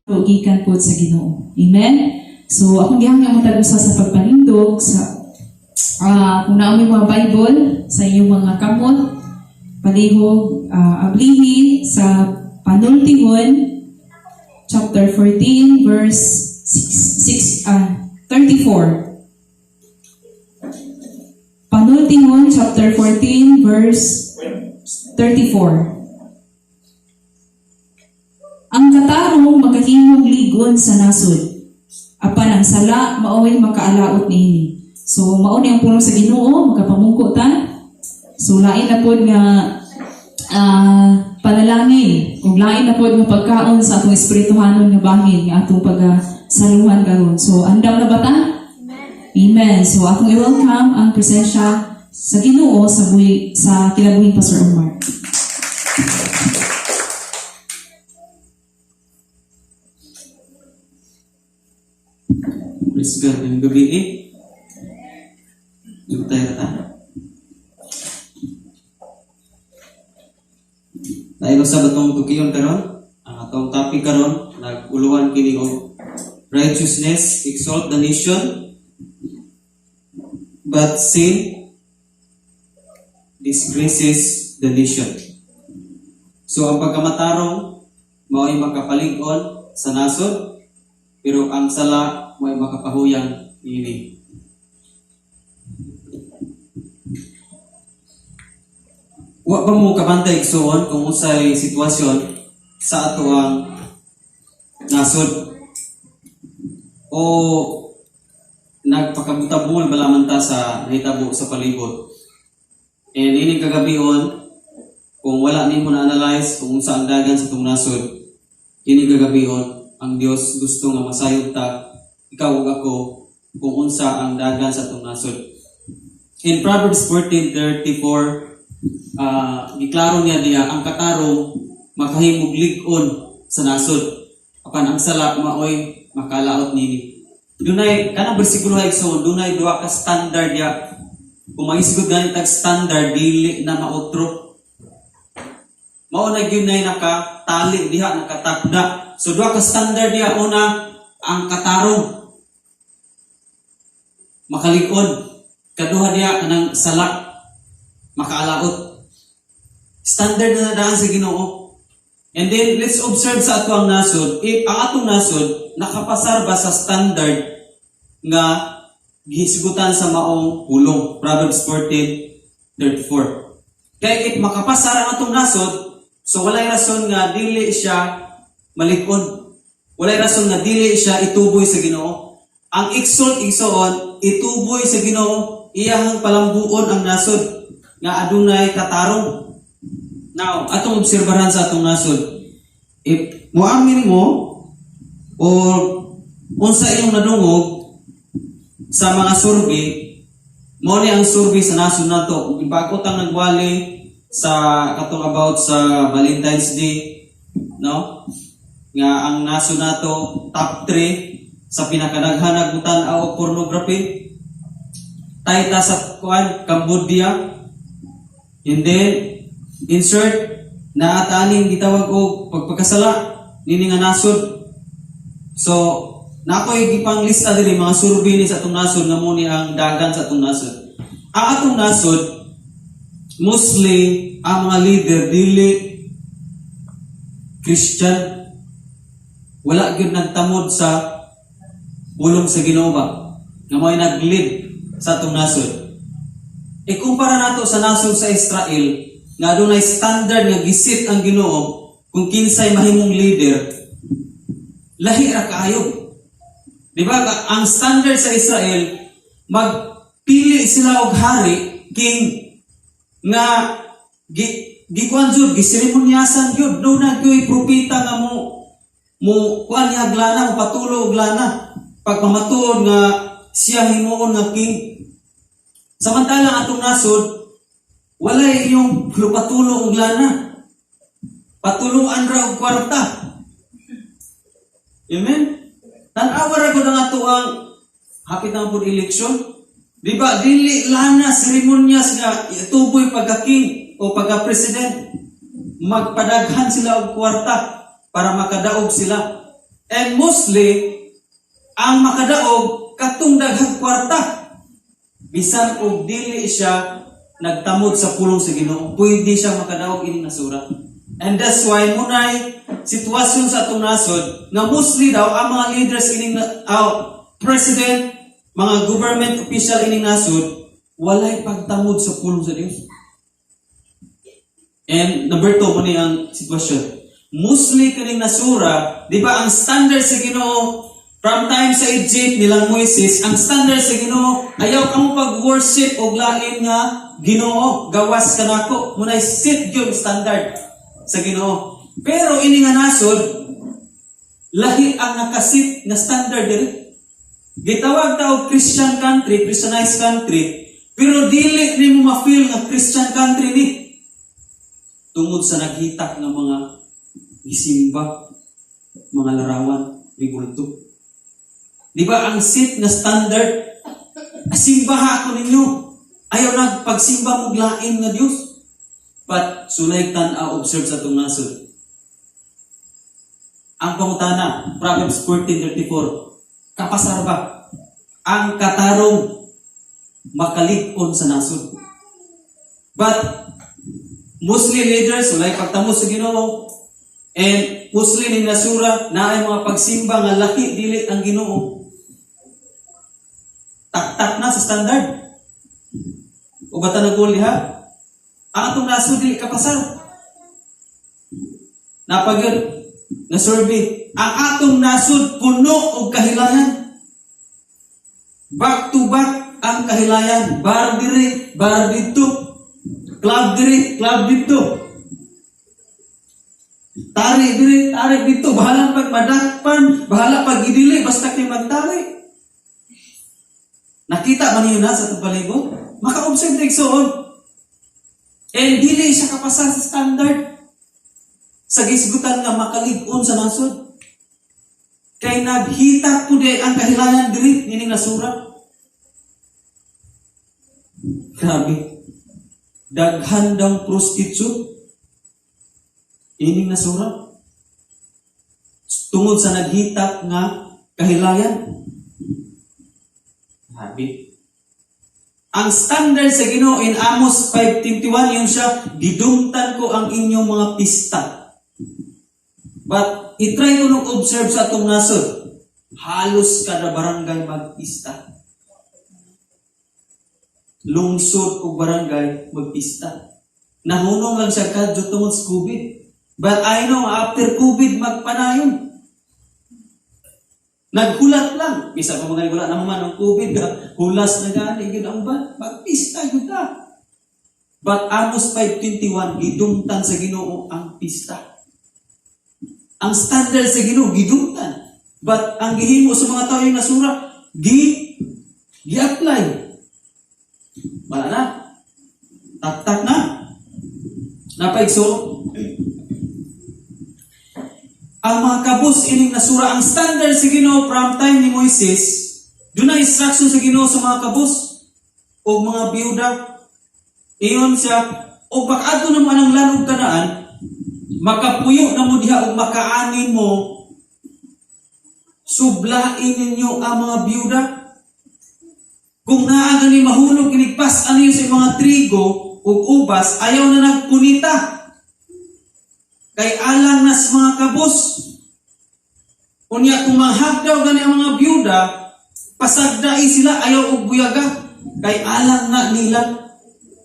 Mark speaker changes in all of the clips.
Speaker 1: Gikan po sa Ginoo. Amen? So, akong gihangyo mo usa sa pagpanindog sa kung naa moy mga Bible sa inyong mga kamot, palihog ablihi sa Panultihon chapter 14 verse 6, 6 34. Panultihon chapter 14 verse 34. Ang katarong makahimong ligon sa nasod, apan ang sala maoy makaalaot niini. So mao ni ang pulong sa Ginoo, makapamungko ta. So lain na pod nga panalangin ug lain na pod nga pagkaon sa atong espirituhanon nga bangin nga atong pagasaluhan karon. So andam na ba ta? Amen. So atong i-welcome ang presensya sa Ginoo sa buhi sa kinabuhing Pastor Omar.
Speaker 2: Praise God. Ngayong gabi eh. Yung tayo na tayo. Dahil sa batong tukiyon karon, ang atong topic karon, nag-uluhan kini og righteousness exalt the nation, but sin disgraces the nation. So ang pagkamatarong mao'y makapalig-on sa nasod, pero ang sala mao'y makapahuyang niini. Wa ba mo kabantay igsuon kung unsay sitwasyon sa atoang nasod? O nagpakabutabungol ba lamang ta sa nahitabo sa palibot? And ining kagabion, kung wala nimo na-analyze kung unsa ang dagan sa itong nasod, ining kagabion, ang Dios gusto nga masayod ta, ikaw ug ako, kung unsa ang dagan sa itong nasod. In Proverbs 14:34, giklaro niya diya ang katarong makahimog lig-on sa nasod, apan ang sala maoy makalaot nini. Dunay kanang bersikulo ay igsoon, dunay duha ka standard diya. Kung maisgot gani tag standard, dili na maotro. Mao na gyud nay nakatali diha, nakatakda. So duha ka standard diya. Una, ang katarong makalig-on, kaduha diya kanang sala makaalaot. Standard na daan sa Ginoo. And then let's observe sa ato ang nasod, if ang atong nasod nakapasar ba sa standard nga gihisgutan sa maong pulong, Proverbs 14:34. Kay if makapasar ang atong nasod, so walay rason nga dili siya malig-on. Walay rason nga dili siya ituboy sa Ginoo. Ang exalt igsoon, ituboy sa Ginoo, iyahang palambuon ang nasod nga adunay katarong. Now, atong obserbahan sa atong nasod. If moamin mo or unsa iyong nadungog sa mga survey, mao ni ang survey sa nasod nato. Bago tang nagwali sa katong about sa Valentine's Day, no? Nga ang nasod nato top 3 sa pinakadaghan nagmutan-aw og pornography. Tayta sa kuan Cambodia. And then insert na ataning gitawag og pagpakasala nini nga nasod. So nakoy gipang lista diri mga survey ni sa atong nasod nga mo ni ang dagan sa atong nasod. Ang atong nasod mostly ang mga leader dili Christian, wala gyud nagtamod sa pulong sa Ginoo ba nga mo'y nag-lead sa atong nasod. Ikumpara nato sa nasod sa Israel nga adunay standard nga gisit ang Ginoo kung kinsay mahimong leader, lahi ra kaayo. Di ba? Ang standard sa Israel, magpili sila og hari, king, nga gikuan jud, giseremonyasan jud, doon na gyud propeta nga mo mo kuan niya lana, mo patulo og lana pagpamatuod nga siya himuon nga king. Samantalang atong nasod, walay yung patulo og lana. Patuluan ra og kwarta. Amen? Tan-awa ra gud ang ato ang hapit na pud eleksyon. Di ba? Dili lana seremonyas nga ituboy pagka-king o pagka-president. Magpadaghan sila og kwarta para makadaog sila. And mostly, ang makadaog, katong daghang kwarta. Bisan og dili siya nagtamod sa pulong sa Ginoo, pwede siya makadaog ining nasura. And that's why munay sitwasyon sa atong nasod nga mostly daw ang mga leaders ining president, mga government official ining nasod, walay pagtamod sa pulong sa Dios. And number 2 mo ni ang sitwasyon. Mostly kaning nasura, di ba, ang standard sa Ginoo from time sa Egypt nilang Moises, ang standard sa Ginoo, ayaw kamo pag-worship og lain nga Ginoo, gawas kanako. Munay set yun standard sa Ginoo. Pero ini nga nasod, lahi ang nakaset nga standard diri. Gitawag ta og Christian country, Christianized country, pero dili nimo ma-feel nga Christian country ni tungod sa naghitak ng mga gisimba, mga larawan, rebulto. Di ba ang set na standard, simbaha ako ninyo. Ayaw nagpagsimba mo lain nga Dios. But sulay tan-aw, observe sa atong nasod. Ang pangutana, Proverbs 14:34, kapasar ba ang katarong makalig-on sa nasod? But mostly leaders walay pagtamo sa Ginoo and mostly ning nasura naay mga pagsimba nga laki dili ang Ginoo. Taktak na sa standard. O bata nagul diha? Ang atong nasod dili kapasar. Napagyod na survey. Ang atong nasod puno og kahilayan. Back to back ang kahilayan. Bar diri, bar didto. Club diri, club didto. Tari diri, tari didto. Bahala pag madakpan, bahala pag idili, basta kay magtari. Nakita ba niyo na sa atong palibot? Maka-observe na, igsoon. And dili siya kapasar sa standard. Sa gisgutan nga makalig-on sa nasod. Kay naghita ko di ang kahilayan diri nining nasura. Grabe. Daghan daw prostitute ining nasura. Tungod sa naghitak nga kahilayan. Grabe. Ang standard sa Ginoo in Amos 5:21, yung siya, "Gidumtan ko ang inyong mga pista." But itry ko nung observe sa atong nasod, halos kada barangay magpista. Lungsod o barangay magpista. Nahunong lang siya kadyo tungod sa COVID. But I know after COVID magpanayon. Naghulat lang. Bisa pa mga wala naman ang COVID, hulas na gani gyud ang uban. Magpista gyud ta. But Amos 5:21, gidumtan sa Ginoo ang pista. Ang standard sa Ginoo, gidumtan. But ang gihimo sa mga tao yung nasura, gi-apply. Wala na. Tak-tak na. Napaigso. Ang mga kabus ining nasura, ang standard sa Ginoo from time ni Moises, doon na instruction sa Ginoo sa mga kabus o mga biyuda. Iyon siya, o pag-adto na mo anang land og Kanaan, makapuyo na mo diha ug makaani mo, sublain ninyo ang mga biyuda. Kung naa gani mahulog inigpas ano sa mga trigo ug ubas, ayaw na nagpunita. Kay alang nas mga kabus. Unya kung mahagdaw gani ang mga biyuda, pasagdai sila, ayaw og buyaga. Kay alang na nila.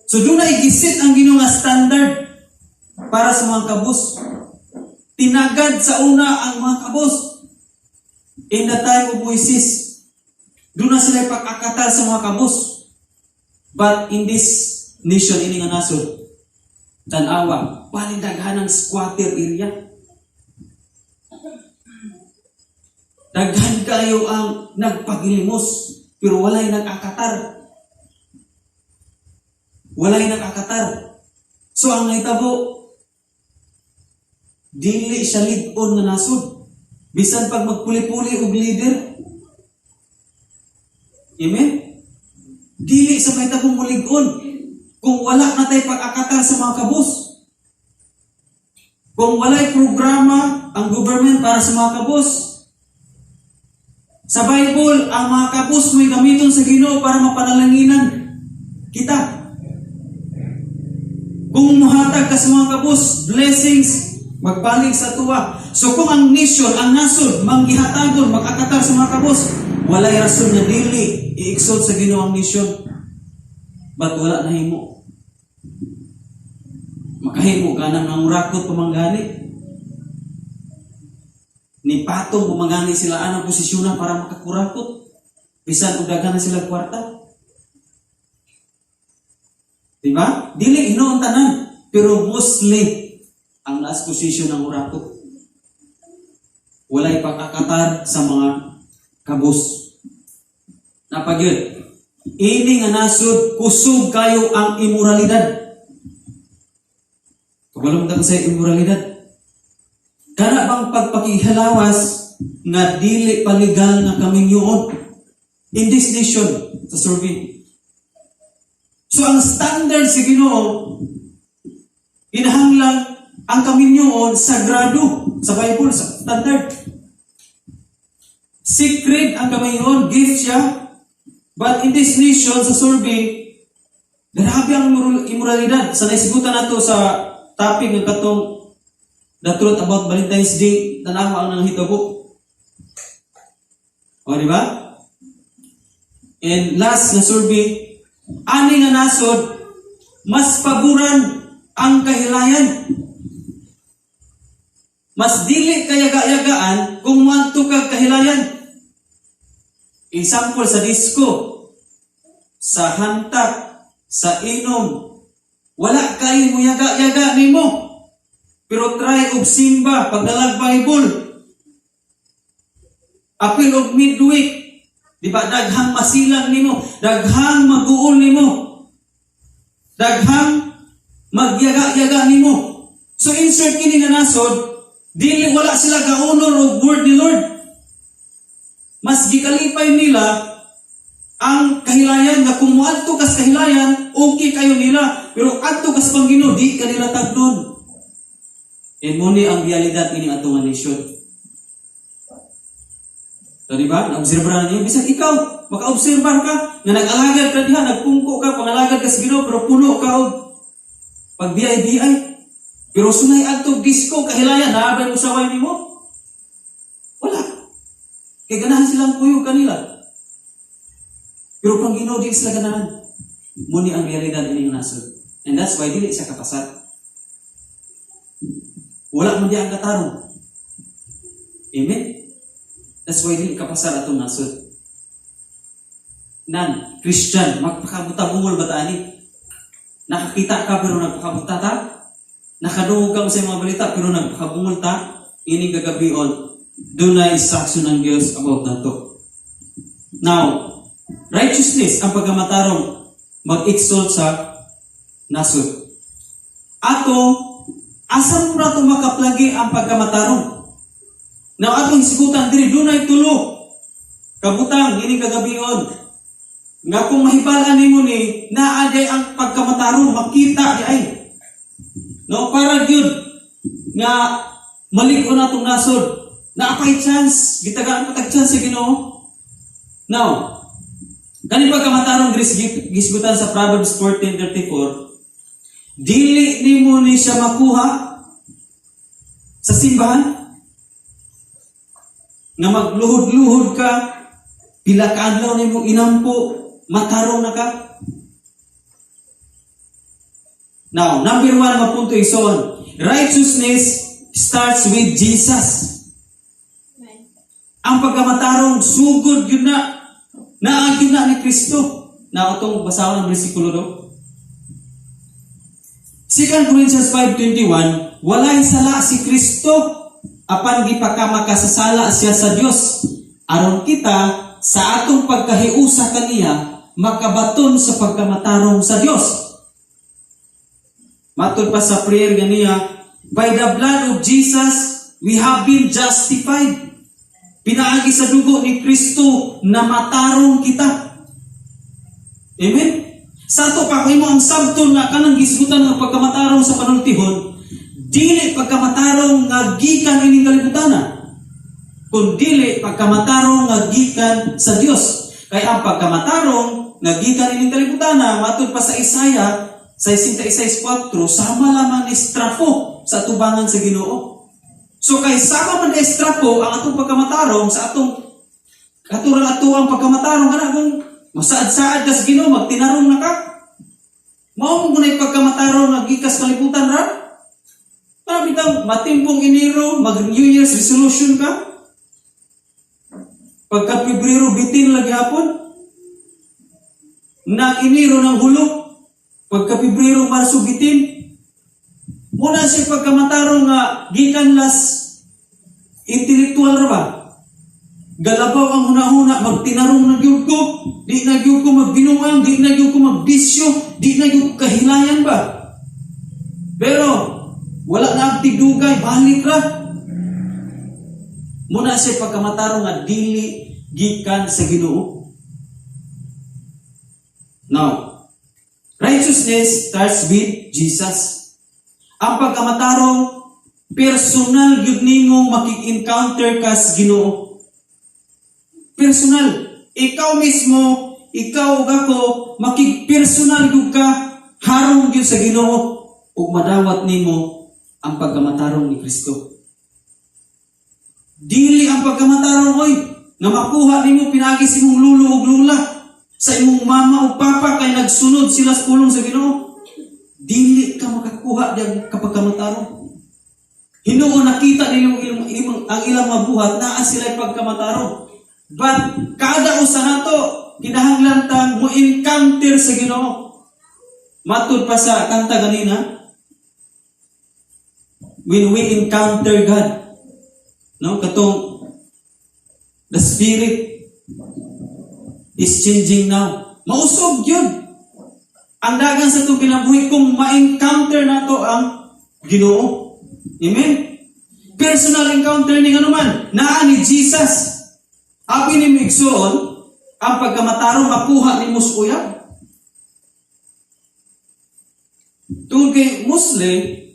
Speaker 2: So doon na igisit ang Ginoo nga standard para sa mga kabus. Tinagad sa una ang mga kabus. In the time of Moises, doon na sila pag-akatal sa mga kabus. But in this nation, ini nga nasod, tanawa, palindaghan ng squatter area. Daghan kayo ang nagpagilimos, pero walay nag-akatar. Walay nag-akatar. So ang nahitabo, dili siya lig-on nga nasod. Bisan pag magpuli-puli og leader. Amen? Dili sa mahitabo mulig-on kung wala na tayo pag-akatar sa mga kabus. Kung walay programa ang government para sa mga kabus. Sa Bible, ang mga kabus mo'y gamiton sa Ginoo para mapanalanginan kita. Kung muhatag ka sa mga kabus, blessings magbalik sa tuwa. So kung ang nation, ang nasod, manggihatagon, mag-akatar sa mga kabus, walay rason nga dili i-exalt sa Ginoo ang nation. But wala nahimo. Makahimo ka nang nangurakot pamanggani. Ni patong pumangani sila anang posisyonan para makakurakot. Bisan og daghan na sila kwarta. Diba? Dili hinuon tanan, pero mostly ang last position ng urakot. Walay pag-akatar sa mga kabus. Napagyud. Ini nga nasod, kusog kayo ang imoralidad. Kabalo mo sa imoralidad. Kana bang pagpakihalawas nga dili paligal nga kaminyoon in this nation sa survey? So ang standard sa Ginoo, kinahanglan ang kaminyoon sagrado sa Bible, sa standard. Secret ang kaminyoon, gift siya. But in this nation, sa survey, grabe ang immoralidad. Sa naisigutan nato sa topic ng katong The Truth About Valentine's Day, tanawa ang nanghitabo. O, di ba? And last na survey, ani nga nasod, mas paboran ang kahilayan. Mas dili kayaga-yagaan kung moadto kag kahilayan. Example, sa disco, sa hantak, sa inom, wala kayo mo yaga-yaga nimo. Pero try og simba, pagdalag Bible. Apil og midweek. Di ba daghang masilang nimo, daghang maguol nimo. Daghang magyaga-yaga nimo. So insert kini nga nasod, dili wala sila ga-honor og word ni Lord. Mas gikalipay nila ang kahilayan nga kung moadto kas kahilayan, okay kayo nila. Pero adto kas pang Ginoo, di kanila tagdon. And mo ni ang realidad ini ato nga nation. So, di ba? Na-observe na niyo. Bisag ikaw, maka-observe ka, nga nag-alagad ka diha, nagpungko ka, pangalagad ka sa Ginoo, pero puno ka og pag BI-BI. Pero sunay adto disco, kahilayan, naabay mo saway nimo? Wala. Kay ganahan silang kuyog kanila. Pero pang Ginoo, di sila ganahan. Muni ang realidad ini nga nasod. And that's why dili siya kapasar. Wala man di ang katarong. Amen? That's why dili kapasar atong nasod. Nan, Christian, magpakabuta-bungol ba ta ani? Nakakita ka pero nagpakabuta ta? Nakadungog ka sa mga balita pero nagpakabungol ta? Ini gagabion, dunay instruction ng Diyos about nato. Now, righteousness, ang pagkamatarong, mag-exalt sa nasod. Ato, asa mo na ito makaplagi ang pagkamatarong? Now, atong hisgutan diri, dunay tulo kabutang ini kagabion nga kung mahibalaan nimo ni naa diay ang pagkamatarong, makita di ay. No, para gyud nga malig-on na atong nasod. Naa pay chance, gitagaan pa tag chance sa Ginoo. Now, kani pagkamatarong diri sa gisgutan sa Proverbs 14:34, dili nimo ni siya makuha sa simbahan nga magluhod-luhod ka, pila ka adlaw nimo inampo, matarong na ka. Now, number one, mapunto ison. Righteousness starts with Jesus. Ang pagkamatarong sugod yun na. Naagin na ni Kristo. Na itong basahon ng bersikulo do. 2 Corinthians 5:21, walay sala si Kristo, apan gipakamakasasala siya sa Dios aron kita sa atong pagkahiusa kaniya makabaton sa pagkamatarong sa Dios. Matod pa sa prayer ganiya, by the blood of Jesus, we have been justified. Pinaagi sa dugo ni Kristo na matarong kita. Amen? Sa ato pa, kung imo ang sabton nga kanang gisgutan nga pagkamatarong sa panultihon, dili pagkamatarong nga gikan ining kalibutana. Kung dili pagkamatarong nga gikan sa Dios. Kay ang pagkamatarong nga gikan ining kalibutan, matud pa sa Isaiah 66:4, sama lamang ni strapo sa tubangan sa Ginoo. So kay sama man ni strapo ang atong pagkamatarong sa atong katurang ato ang pagkamatarong kana, kung masaad-saad ka sa Ginoo, magtinarong na ka. Mao mo gunay pagkamatarong nga gikas kalibutan ra. Para bitaw matimpong Enero, mag New Year's resolution ka. Pagka Pebrero, bitin lagi hapon. Na Enero ng hulok. Pagka Pebrero, Marso, bitin. Muna siya pagkamatarong nga gikan las intellectual ra ba? Galabaw ang hunahuna, magtinarong na gyud ko, di na gyud ko magbinuang, di na gyud ko magbisyo, di na gyud ko kahilayan ba? Pero wala na ang tigdugay, balik ra. Muna siya pagkamatarong nga dili gikan sa Ginoo. Now, righteousness starts with Jesus. Ang pagkamatarong, personal gyud nimo makik-encounter ka sa Ginoo. Personal. Ikaw mismo, ikaw ug ako, makig-personal gyud ka, harong gyud sa Ginoo ug madawat nimo ang pagkamatarong ni Kristo. Dili ang pagkamatarong, oy, nga makuha nimo pinagi sa imong lulo ug lula, sa imong mama ug papa, kay nagsunod sila sa pulong sa Ginoo. Dili ka makakuha diyang kapagkamatarong. Hinuon nakita nila ang ilang mabuhat, naa sila pagkamatarong. But kada usa nato kinahanglan tang mo encounter sa Ginoo. Matud pa sa kanta ganina, when we encounter God, no, katong the Spirit is changing now. Mausog yun. Ang dagan sa itong kinabuhi kung ma-encounter nato ang Ginoo. Amen? Personal encounter ni ano man, naa ni Jesus. Abi ni igsoon, ang pagkamatarong makuha ni uyab. Tungod kay Muslim,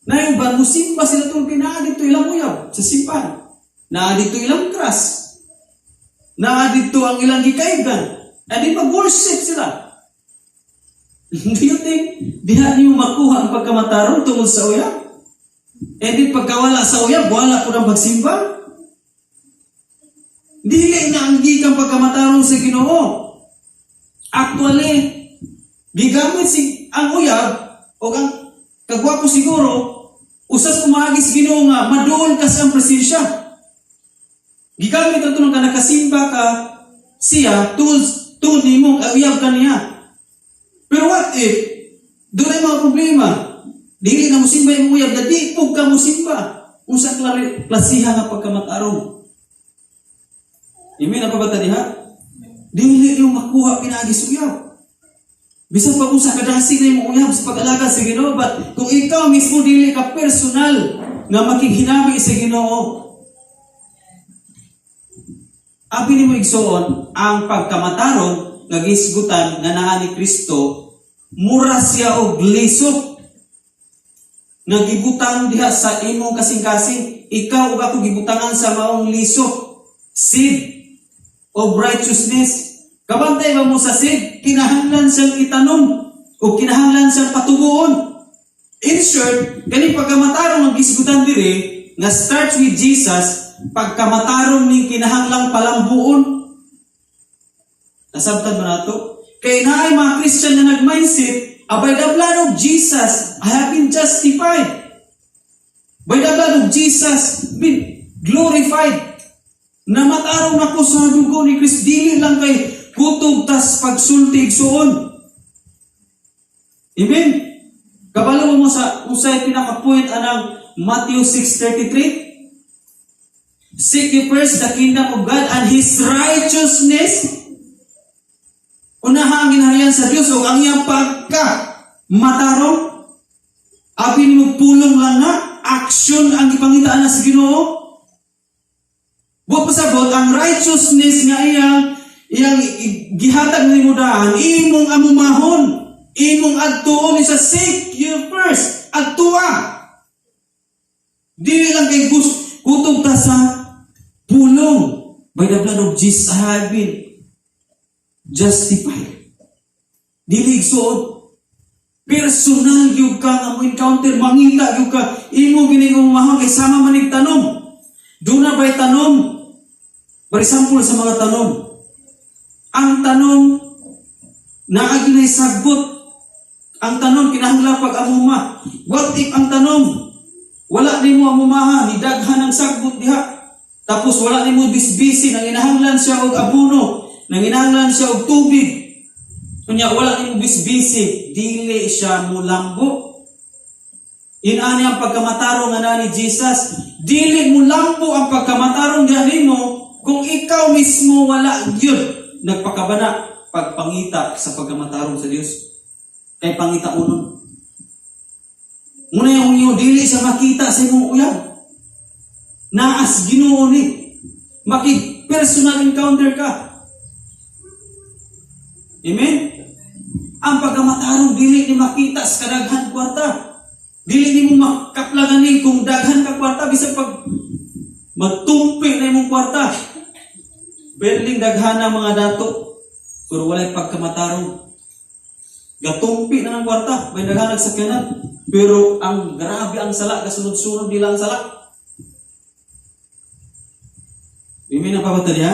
Speaker 2: na yung ba, musimba sila tungod kay naa dito ilang uyab sa simbahan. Naa dito ilang crush. Naa dito ang ilang gikaibdan. Adi mag-worship sila. Do you think diha niyo makuha ang pagkamatarong tungod sa uyab? E di pagkawala sa uyab, wala po ng magsimba? Dili na ang gikang pagkamatarong sa Ginoo. Actually, gigamit si ang uyab o ang kagwapo siguro usas pumagi sa Ginoo nga maduol ka sa iyang presensya. Gigamit ato nang ka nakasimba ka siya tungod tungod nimo ang uyab ka niya. Pero what if doon ay mga problema? Dili na musimba imong uyab na di pug ka musimba. Unsa klasiha nga pagkamatarong? Amen pa ba ta diha? Dili yung makuha pinaagi sa uyab. Bisan pa kung sa kadasig na imong uyab sa pag-alaga sa Ginoo, but kung ikaw mismo dili ka personal nga makighinami sa Ginoo, abi nimo igsoon, ang pagkamatarong nga gisgutan nga naa ni Kristo, mura siya og liso nga gibutang diha sa imong kasing-kasing. Ikaw ug ako gibutangan sa maong liso, seed of righteousness. Kabantay ba mo sa seed? Kinahanglan siyang itanom o kinahanglan siyang patubuon. In short, kani pagkamatarong ang gisgutan diri nga starts with Jesus, pagkamatarong ning kinahanglang palambuon. Nasabtan ba nato? Kay naay mga Christian na nag-mindset, "Ah, by the blood of Jesus, I have been justified. By the blood of Jesus, been glorified. Namatarong nako sa dugo ni Kristo." Dili lang kay kutob tas pagsulti, igsuon. Amen? Kabalo mo sa unsay pinaka-point anang Matthew 6:33? "Seek ye first the kingdom of God and His righteousness." Unaha ang ginaharian sa Dios o ang iyang pagka matarong. Abi nimo pulong lang na, action ang gipangitaan na sa Ginoo. Buot pasabot, ang righteousness nga iyang iyang gihatag nimo daan, imong amumahon, imong adtuon sa seek you first, adtua. Dili lang kay kutob ta sa By the blood of Jesus, I have been justified. Dili, igsuon. Personal gyud ka nga mo encounter, mangita gyud ka, imo gini umahon kay sama manig tanom. Duna ba'y tanom? For example, sa mga tanom. Ang tanom, naa ginay sagbot. Ang tanom, kinahanglan pag amuma. What if ang tanom, wala nimo amumaha, nidaghan ang sagbot diha? Tapos wala nimo bisbisi, nanginahanglan siya og abono, nanginahanglan siya og tubig. Kunya wala nimo bisbisi, dili siya mulambo. Inani ang pagkamatarong nga na ni Jesus. Dili mulambo ang pagkamatarong diha nimo kung ikaw mismo wala gyud nagpakabana pagpangita sa pagkamatarong sa Dios. Kay pangita unon. Muna yung inyo, dili siya makita sa imong uyab. Naas Ginoo ni. Makig personal encounter ka. Amen? Ang pagkamatarong dili ni makita sa kadaghan kwarta. Dili nimo makaplagan ni kung daghan ka kwarta, bisan pag magtumpi na imong kwarta. Berling daghan ang mga dato pero walay pagkamatarong. Gatumpi na ng kwarta, may daghan sakyanan. Pero ang grabe ang sala, kasunod-sunod nila ang sala. Amen ang pabata niya?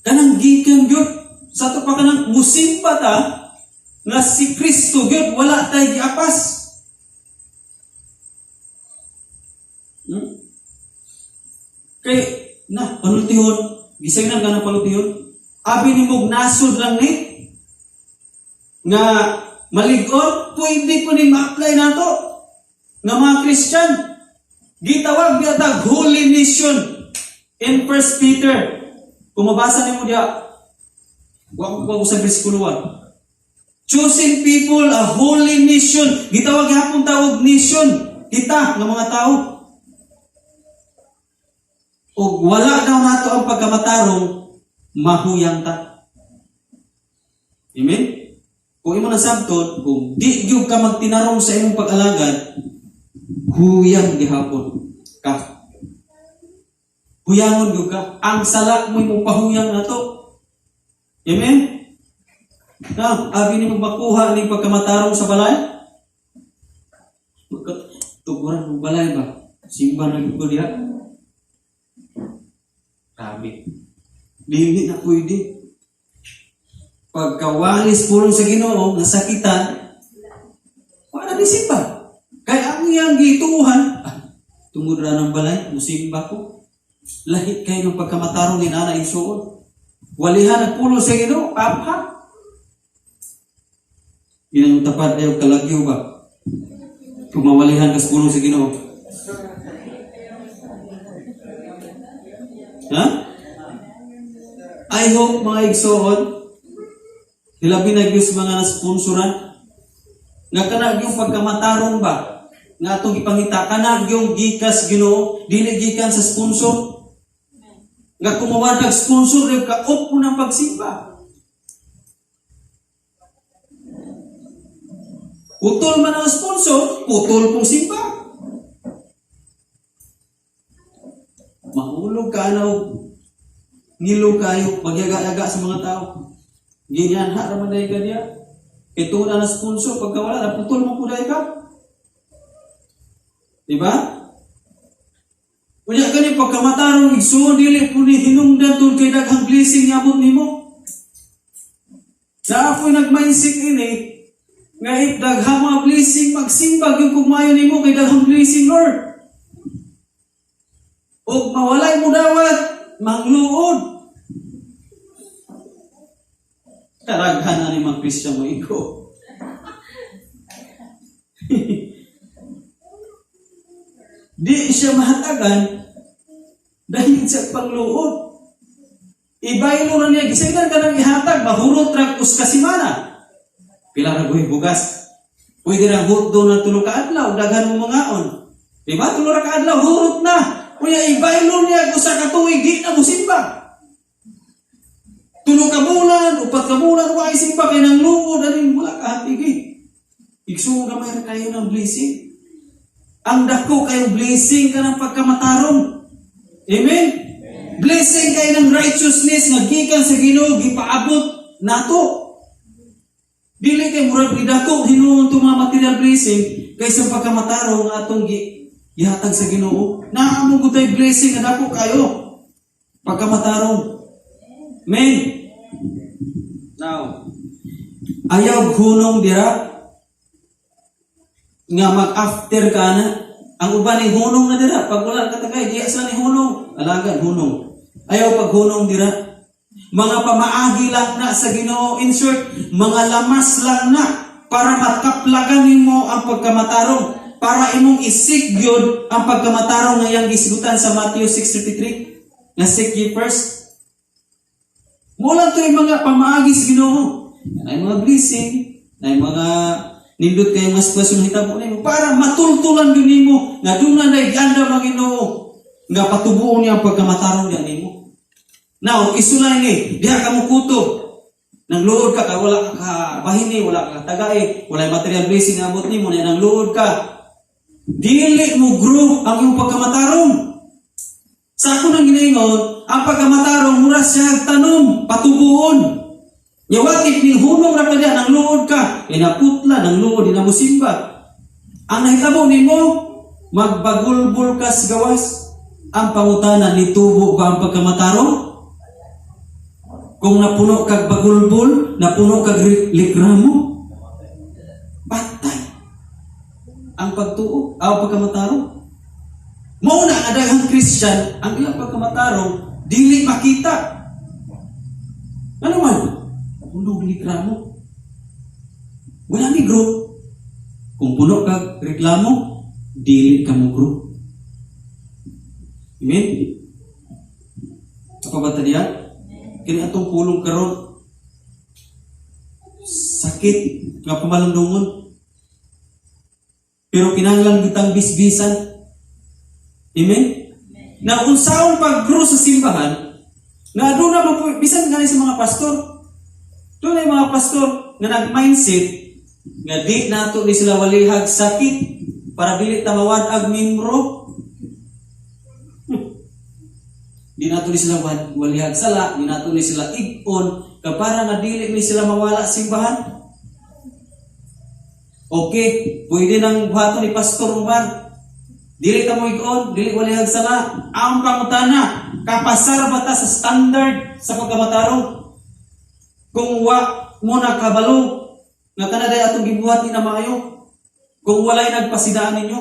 Speaker 2: Kanang gikan gyud sa ato pa, kanang musimba ta nga si Kristo gyud, wala tay giapas. Kay na panultihon, gising na kanang panultihon. Abi nimo nasod lang ni nga malig-on, pwede po ni ma-apply nato nga mga Christian. Gitawag biya tag holy nation in 1 Peter. Kung mabasa nimo diya, wa ko sa bersikulo 1. Choosing people, a holy nation. Gitawag gihapon tawag nation. Kita nga mga tao. Og wala daw nato ang pagkamatarong, mahuyang ta. Amen? Kung imo nasabton, kung di gyud ka magtinarong sa imong pag-alagad, huyang gihapon ka. Huyangon gyud ka. Ang sala mo imong pahuyang nato. Amen? Na, abi ni makuha ni pagkamatarong sa balay? Tuguran mo balay ba? Simba na gyud ko diha. Grabe. Dili na pwede. Pagkawalis pulong sa Ginoo, nasakitan, wala ni simba. Kaya ang iyang gituhan, tungod ra ng balay, musimba ko. Lahi kayo ng pagkamatarong inana isuod. Walihan ang pulong sa Ginoo, apha. Ginang tapad ayaw kalagyo ba? Kung mawalihan ka sa pulong sa Ginoo. Ha? I hope, mga igsoon, hilabi na gyud sa mga nasponsoran, nga kana yung pagkamatarong ba, nga atong ipangita, kana yung gikas Ginoo, dili gikan sa sponsor. Nga kung mawadag sponsor, yung ka-off mo ng pagsimba. Putol man ang sponsor, putol pong simba. Mahulog ka na, ngilo kayo, magyaga-yaga sa mga tao. Ganyan, ha, raman dahil ka niya. Ito na na sponsor, pagka wala, naputol mo po dahil ka. Diba? Unya kani pagkamatarong, igsuon, dili po ni hinungdan tun kay daghang blessing niabot nimo. Na ako'y nag-mindset ini, nga if daghang mga blessing, magsimba gyud kung maayo nimo kay daghang blessing, Lord. Og mawalay mo dawat, mangluod. Karaghan na ni mga Christian mo iko. Di siya mahatagan dahil sa pangluod. Ibaylo na niya, gisinggan ka ng ihatag, mahurot ra us kasimana. Pila ra guhi bugas. Pwede ra hurot na 3 ka adlaw, daghan mo mangaon. Diba? 3 ra ka adlaw, hurot na. Kuya, ibaylo niya usa ka tuig, di na musimba. 3 ka bulan, 4 ka bulan, wa simba kay nang luod, aning wala ka hatigi. Igsuon gamay ra kayo ng blessing. Ang dako kayong blessing ka ng pagkamatarong. Amen? Blessing kay ng righteousness nga gikan sa Ginoo gipaabot nato. Dili kay murag gidako hinuon to mga material blessing kaysa pagkamatarong nga atong gihatag sa Ginoo. Naa man gud tay blessing nga dako kayo. Pagkamatarong. Amen. Now, ayaw hunong dira nga mag-after ka na. Ang uban ni hunong na dira. Pag wala ka tagay, diya sila ni hunong. Alagad, hunong. Ayaw pag hunong dira. Mga pamaagi lang na sa Ginoo. In short, mga lamas lang na para makaplagan nimo ang pagkamatarong. Para imong i-seek gyud ang pagkamatarong nga iyang gisgutan sa Matthew 6:33. Nga seek ye first. Mao lang to yung mga pamaagi sa Ginoo. Naay mga blessing, naay mga nindot kay mga sitwasyon hitabo nimo para matultulan gyud nimo nga duna na giandam ang Ginoo nga patubuon niya ang pagkamatarong niya nimo. Now, isulay ni, diha ka mo kutob. Nang luod ka, ka wala ka kabahini, wala ka tagay, wala material blessing nga abot nimo, nang luod ka. Dili mo grow ang imong pagkamatarong. Sa ako nang ginaingon, ang pagkamatarong mura siya tanom, patubuon. Nya what if ni hunong ra ka diya, nang luod ka, inaputla, nang luod, dinamusimba. Ang nahitabo nimo, magbagulbol ka sa gawas. Ang pangutana, nitubo ba ang pagkamatarong? Kung napuno kag bagulbol, napuno kag likramo, patay ang pagtuo, ang pagkamatarong. Mao na nga daghang Christian, ang ilang pagkamatarong, dili makita. Ano man? Puno reklamo. Wala ni grow. Kung puno kag reklamo, dili ka mo grow. Amen? Apa ba ta diya? Kini atong pulong karon sakit nga pamalandungon. Pero kinahanglan kitang bisbisan. Amen? Na unsaon pag-grow sa simbahan, nga doon na mo bisan gani sa mga pastor. Doon ay mga pastor nga nag-mindset nga di nato ni sila walihag sakit para dili ta mawad-ag membro. Di nato ni sila walihag sala, di nato ni sila ig-on, ka para nga dili ni sila mawala simbahan. Okay, pwede nang buhaton ni Pastor Umar. Dili ta mo ig-on, dili walihag sala. Ang pangutana, kapasar ba ta sa standard sa pagkamatarong? Kung wa mo nakabalo, nga kanaday atong gibuhat ni na maayo. Kung walay nagpasidaan ninyo.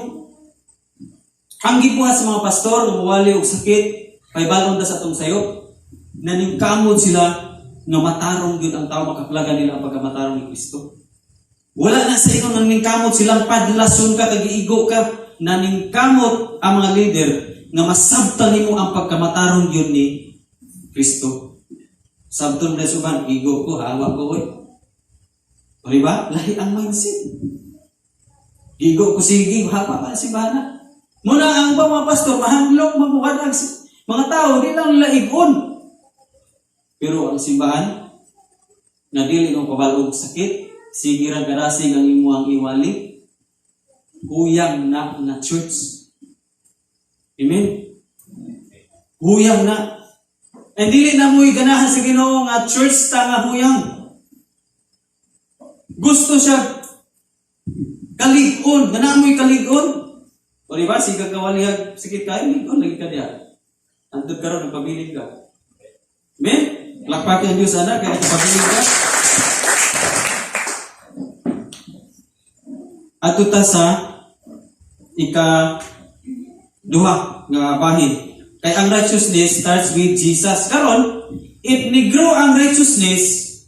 Speaker 2: Ang gibuhat sa mga pastor, muwali og sakit, paybalon ta sa atong sayop, naningkamod sila nga matarong gyud ang tao, makaplagan nila ang pagkamatarong ni Kristo. Wala na sa ingon naningkamot silang padlason ka kag igo ka, naningkamot ang mga leader nga masabtan nimo ang pagkamatarong gyud ni Kristo. Sabton na suban, igo ko, hawa ko, oy. O, di ba? Lahi ang mindset. Igo ko sige, hawa pa si bana. Muna ang mga pastor, mahandlok, mabuhat ang mga tao, di lang nila igon. Pero ang simbahan, nga dili mo kabalog sakit, sige ra garasig ang imuang iwali, huyang na nga church. Amen? Huyang na. And dili na mo'y ganahan sa Ginoo nga church ta nga huyang. Gusto siya kalig-on, ganahan mo'y kalig-on. O di ba, sige kawalihag, sikit kayo, lig-on, lagi ka diya. Antod karon nagpabilin ka. Amen? Lakpakin ang Diyos, anak, kaya nagpabilin ka. Ato ta sa ika duha nga bahin. Kay ang righteousness starts with Jesus. Karon, if ni-grow ang righteousness,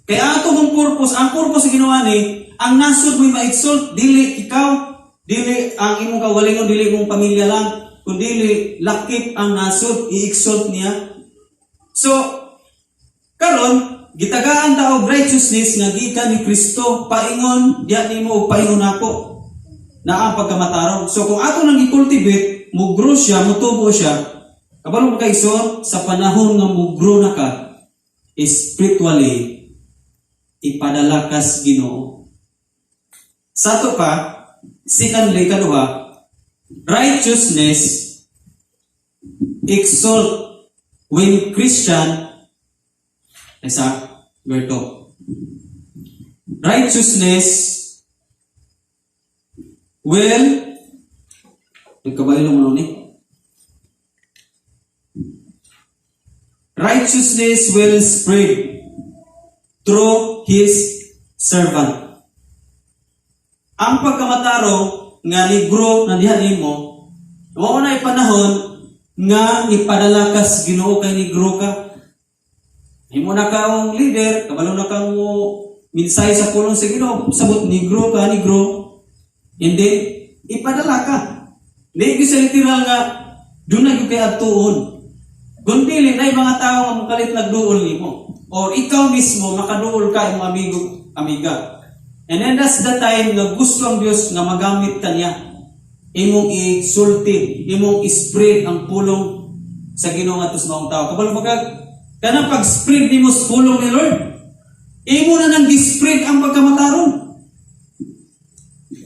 Speaker 2: kay ang atong purpose, ang purpose sa Ginoo ni, ang nasod mo'y ma-exalt, dili ikaw, dili ang imong kaugalingon, dili imong pamilya lang, kundi lakip ang nasod, i-exalt niya. So, karon, gitagaan ta og righteousness nga gikan ni Kristo, paingon diya nimo ug paingon nako na ang pagkamatarong. So kung ato nang i-cultivate, mo-grow siya, mutubo siya, kabalo mo kaiso, sa panahon nga mo-grow na ka, spiritually, ipadala kas Ginoo. Sa ato pa, secondly, kaduha, righteousness exalt when Christian sa Berto. Righteousness will, nagkabayo mo ni. Righteousness will spread through His servant. Ang pagkamatarong nga negro na diha nimo, mao na panahon nga ipadala ka sa Ginoo kay negro ka. Himo na ka ang leader, kabalo na kang mo mensahe sa pulong sa Ginoo, sabot negro ka, negro. And then, ipadala ka. Hindi gyud sa literal nga doon na gyud kay adtuon. Kung dili na mga tao nga mokalit nagduol nimo. Or ikaw mismo makaduol ka imong amigo, amiga. And then that's the time nga gusto ang Dios nga magamit ka niya. Imong isulti, imong i-spread ang pulong sa Ginoo ngadto sa maong tao. Kabalo ba ka kanang pag-spread nimo sa pulong ni Lord? Imo na nang gi-spread ang pagkamatarong.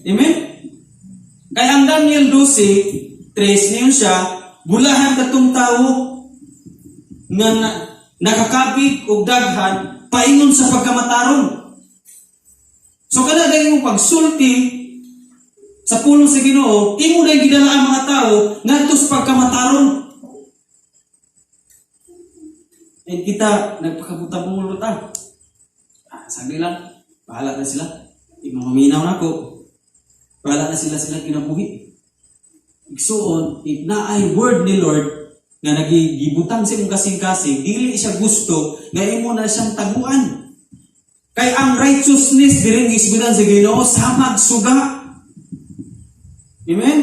Speaker 2: Amen? Kaya ang Daniel 12:3 niyon siya, bulahan katong tawo nga nakakabig og daghan paingon sa pagkamatarong. So kana dahil imong pagsulti sa pulong sa Ginoo, imo na gidala ang mga tao ngadto sa pagkamatarong. And kita nagpakabuta-bungulo ta. Ah, sabi lang, bahala na sila. Di mamaminaw na ako. Bahala na sila sila kinabuhi. Igsuon, if naay word ni Lord nga nagigibutang sa imong kasing-kasing, dili siya gusto nga imo na siyang taguan. Kay ang righteousness diri isgutan sa Ginoo samag suga. Amen?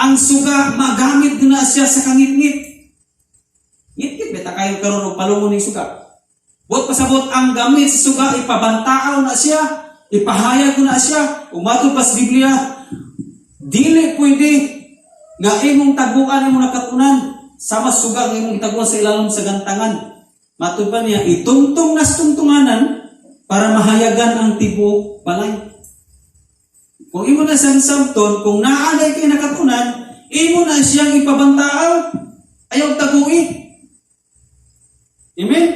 Speaker 2: Ang suga magamit na siya sa kangitngit. Ngitngit beta kayo karon og palungon ning suga. Buot pasabot ang gamit sa suga, ipabantaaw na siya, ipahayag na siya. Umatod pa sa Biblia, dili pwede nga imong taguan imong nakatunan sama suga nga imong gitaguan sa ilalom sa gantangan. Matod pa niya, itungtong nas tungtunganan para mahayagan ang tibuok balay. Kung imo na siyang samton, kung naanay kay nakatunan, imo na siyang ipabantaaw. Ayaw tagui. Amen?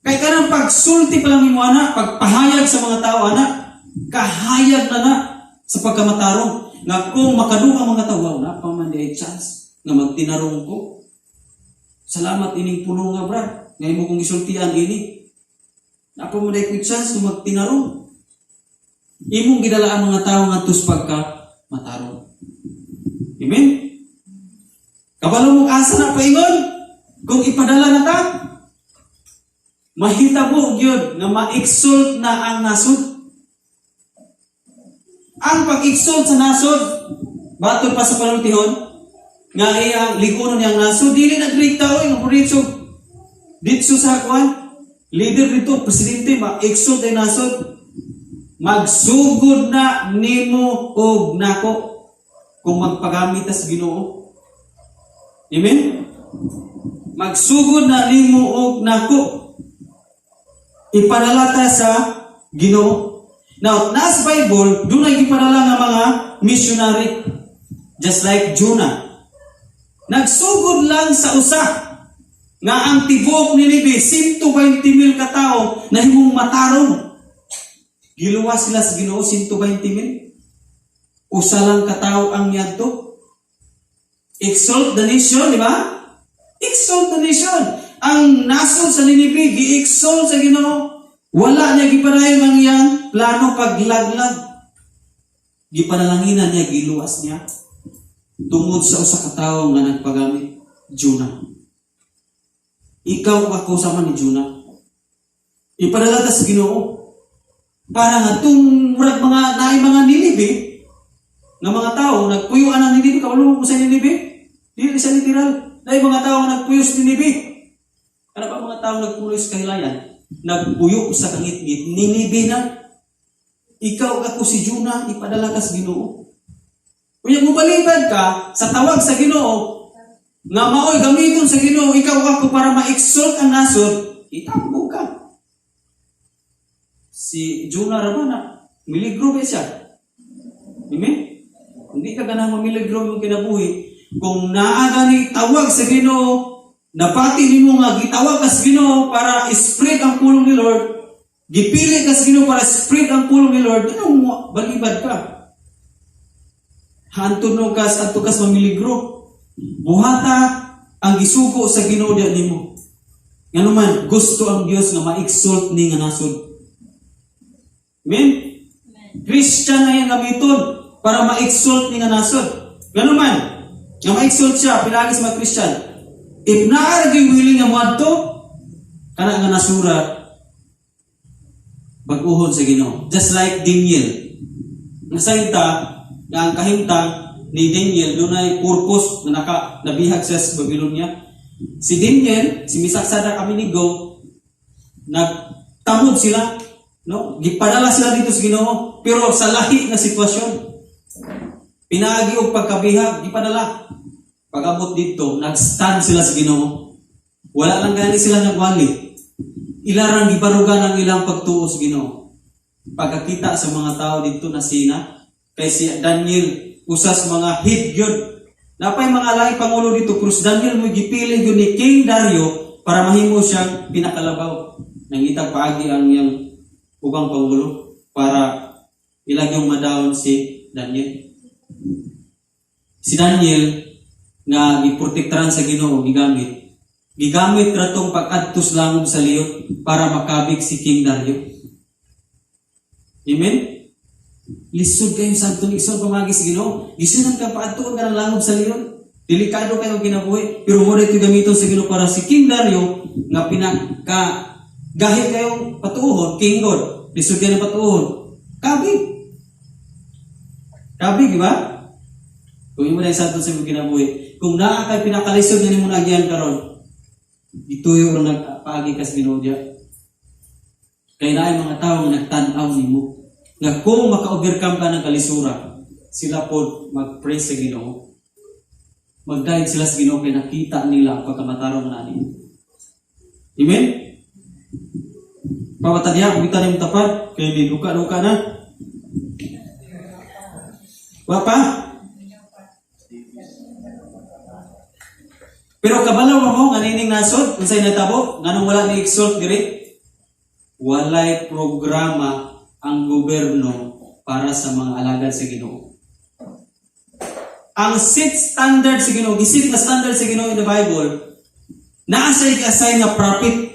Speaker 2: Kay kanang pagsulti pa lang nimo ana, pagpahayag sa mga tao ana, kahayag na na sa pagkamatarong. Nga kung makadung ang mga tao, wow, na pa man di ay chance nga magtinarong ko. Salamat ining puno nga brad, nga imo kong gisultian ini. Napa man di ay chance nga magtinarong. Imong gidala ang mga tao ngadto sa pagka matarong. Amen? Kabalo mo asa na paingon kung ipadala na ta, mahitabo gyud nga ma-exalt na ang nasod. Ang pag-exalt sa nasod, batod pa sa panultihon, nga iyang ligunon niyang nasod, dili na great tao, nga diretso, ditso sa kwan, leader dito, presidente, ma-exalt ang nasod, magsugod na nimo og nako kung magpagamit ta sa Ginoo. Amen? Magsugod na nimo og nako. Ipadala ta sa Ginoo. Now, nasa Bible, doon ay gipadala nga mga missionary. Just like Jonah. Nagsugod lang sa usa nga ang tibuok ni Ninibe, 120 mil katao na himong matarong. Giluwas sila sa Ginoo, 120 mil. Usa lang katao ang yadto. Exalt the nation, di ba? Exalt the nation. Ang nasod sa Ninibe, gi-exalt sa Ginoo. Wala niya gipadayon ang iyang plano paglaglag. Gipanalanginan niya, giluwas niya. Tungod sa usa ka tawo nga nagpagamit, Jonah. Ikaw ako sama ni Jonah. Ipadala ta sa Ginoo. Para nga tung murag mga naay mga Ninibe nga mga tao nagpuyo ang Ninibe, kabalo mo sa Ninibe? Dili sa literal. Naay mga tao nga nagpuyo sa Ninibe. Ano ba mga tao nagpuyo sa kahilayan? Nagpuyo sa kangitngit, Ninibe na. Ikaw ako si Jonah, ipadala ka sa Ginoo. Unya mobalibad ka sa tawag sa Ginoo nga maoy gamiton sa Ginoo ikaw ako para ma-exalt ang nasod, itambog ka. Si Jonah ra ba na miligro ba siya? Amen? Hindi ka ganang mamiligro yung kinabuhi. Kung naa gani tawag sa Ginoo, nabati nimo nga gitawag ka sa Ginoo para spread ang pulong ni Lord, gipili ka sa Ginoo para spread ang pulong ni Lord, anong balibad ka? Hantod no kas adto kas mamiligro. Buhata ang gisugo sa Ginoo diya nimo. Nganuman gusto ang Dios nga ma-exalt ni nga nasod. Amen? Christian na yung gamiton para ma-exalt ni nga nasod. Nganuman, nga ma-exalt siya pinagi sa mga Christian. If naa ra gyud willing nga moadto, kana nga nasura bag-uhon sa Ginoo. Just like Daniel. Nasayta nga ang kahimtang ni Daniel dunay purpose na nabihag siya sa Babylonia. Si Daniel, si Misak, Sadrach, Abednego, nagtamod sila, no? Gipadala sila dito sa Ginoo, pero sa lahi nga sitwasyon. Pinaagi og pagkabihag, gipadala. Pag-abot dito, nag-stand sila sa Ginoo. Wala lang gani sila nagwali. Ilarang gibarugan ang ilang pagtuo sa Ginoo. Pagkakita sa mga tao dito na sina, kay si Daniel, usas mga head yun. Napay mga lahi pangulo dito, pero si Daniel mo gipili yun ni King Dario para mahimo siyang pinakalabaw. Nangitag paagi ang iyang ubang pangulo para ilag yung ma-down si Daniel. Si Daniel nga giprotektaran sa Ginoo, gigamit. Gigamit ra tong pag-adtos langob sa leon para makabig si King Dario. Amen? Lisod kayo sa atong igsoon pamagi sa Ginoo. Gisunan ka paadtuon ka ng langob sa leon. Delikado kayo ang kinabuhi. Pero mo ito gamiton sa Ginoo para si King Dario nga pinaka gahit kayong patuohon, King God. Lisod kayo ng patuohon. Kabig. Kabig, di ba? Kung imo na sa sa imong kinabuhi, kung naa kay pinakalisod nga nimo naagian karon, ituyo ra nagpaagi ka sa Ginoo diya. Kay naay mga tawo nga nagtan-aw nimo nga kung maka-overcome ka ng kalisura, sila po mag-pray sa Ginoo. Magdayeg sila sa Ginoo kay nakita nila ang pagkamatarong na nimo. Amen? Pawata diha, kung kita nimo tapad, kay di luka-luka na. Wa pa? Pero kabalaw mo nga nining nasod, unsay natabo, nganong wala ni exalt diri? Walay programa ang gobyerno para sa mga alagad sa Ginoo. Ang set standard sa Ginoo, giset nga standard sa Ginoo in the Bible, naa sa i-assign nga prophet.